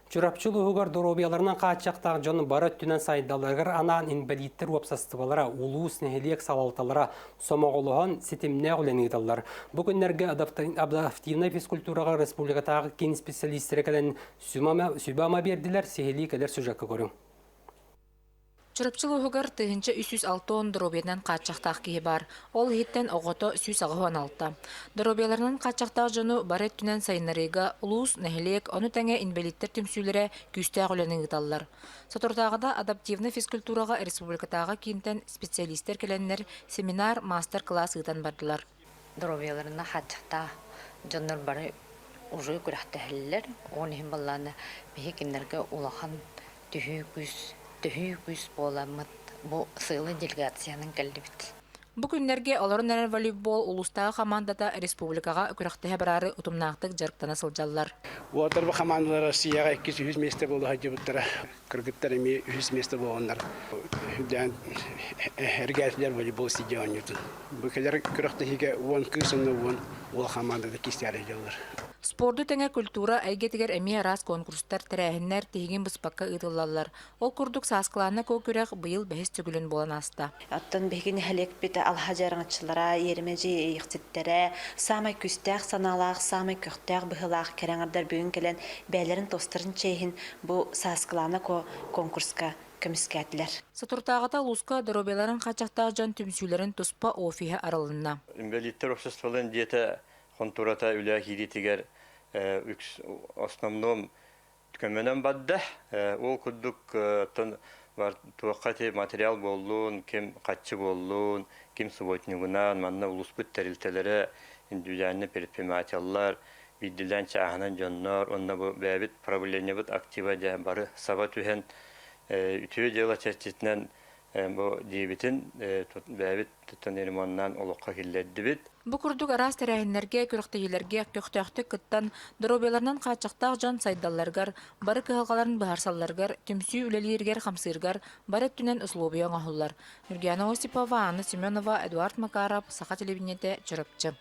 Чурапчы улууһугар доруобуйаларынан хааччахтаах дьон бары өттүнэн сайдалларыгар анаан инбэлииттэр уопсастыбалара, улуус, нэһилиэк салалталара сомоҕолоһон ситимнээх үлэни ыыталлар. Бу күннэргэ адаптивнай физкультураҕа республикатааҕы киин специалистэрэ кэлэн сүбэ-ама биэрдилэр, сиһилии кэлэр сюжекка көрүҥ. Чурапчы улууһугар 1360 доруобуйанан хааччахтаах киһи баар. Ол иһиттэн оҕото 186. Доруобуйаларынан хааччахтаах дьону бары өттүнэн сайыннарыыга улуус, нэһилиэк, ону тэҥэ инбэлииттэр түмсүүлэрэ күүстээх үлэни ыыталлар. Соторутааҕыта адаптивнай физкультураҕа республикатааҕы киинтэн специалистэр кэлэннэр семинар, маастар-кылаас ыытан бардылар. Доруобуйаларынан хааччахтаах дьоннор бары уже күрэхтэһэллэр. Ол иһин баллааны биһи кинилэргэ улахан төһүү күүс, төһүү күүс буоламмыт бу сыалы делегациянан кэллибит. Бу күннэргэ олорон эрэр волейбол улуустааҕы хамаандата республикаҕа күрэхтэһэ бараары утумнаахтык дьарыктана сылдьаллар. Уолаттар бу хамаандалара Россияҕа иккис үһүс миэстэ буола сылдьыбыттара. Кыргыттар эмиэ үһүс миэстэ буоланнар үрдээн эргээтилэр волейбол сидьэ оонньуутун. Бу кэлэр күрэхтэһиигэ 10 кыыс уонна 10 уол хамаандата киирсээри сылдьаллар. Спорду тэҥэ культура эйгэтигэр эмиэ араас конкурстар, тэрээһиннэр тиһигин быспакка ыытыллаллар. Ол курдук Сааскылаана Куо күрэх быйыл бэһис төгүлүн буолан ааста. Оттон биһиги нэһилиэкпит алаһа дьарыҥаччылара, иэримэ дьиэ иэйэхситтэрэ, саамай күүстээх санаалаах, саамай көхтөөх быһыылаах кэрэ аҥардар бүгүн кэлэн бэйэлэрин тостарын чиэһин бу Сааскылаана Куо конкурска көмүскээтилэр. Соторутааҕыта улууска доруобуйаларын хааччахтаах дьон түмсүүлэрин туспа офиһа арылынна. Инбэлииттэр обществоларын дьиэтэ хонтуората үлэ киириитигэр үкс основном көмөнөн барда. Ол курдук туохха ити материал буоллун, ким хаччы буоллун, ким субботнигунан, манна улууспут тэрилтэлэрэ, индивидуальный предпринимателлар, биирдилээн чааһынан дьоннор, уонна бу бэйэбит правлениебыт актива дьэ бары саба түһэн үтүө дьыала чэрчитинэн бу диэбитин бэйэбит туттан ремоннаан олоххо киллэрдибит. Бу курдук араас тэрээһиннэргэ, күрэхтэһиилэргэ көхтөөхтүк кыттан, доруобуйаларынан хааччахтаах дьон сайдалларыгар, бары кыһалҕаларын быһаарсалларыгар, түмсүү үлэлииригэр-хамсыырыгар бары өттүнэн усулуобуйа оҥоһуллар. Нюргиана Осипова, Анна Семенова, Эдуард Макаров, Саха телевидениетэ, Чурапчы.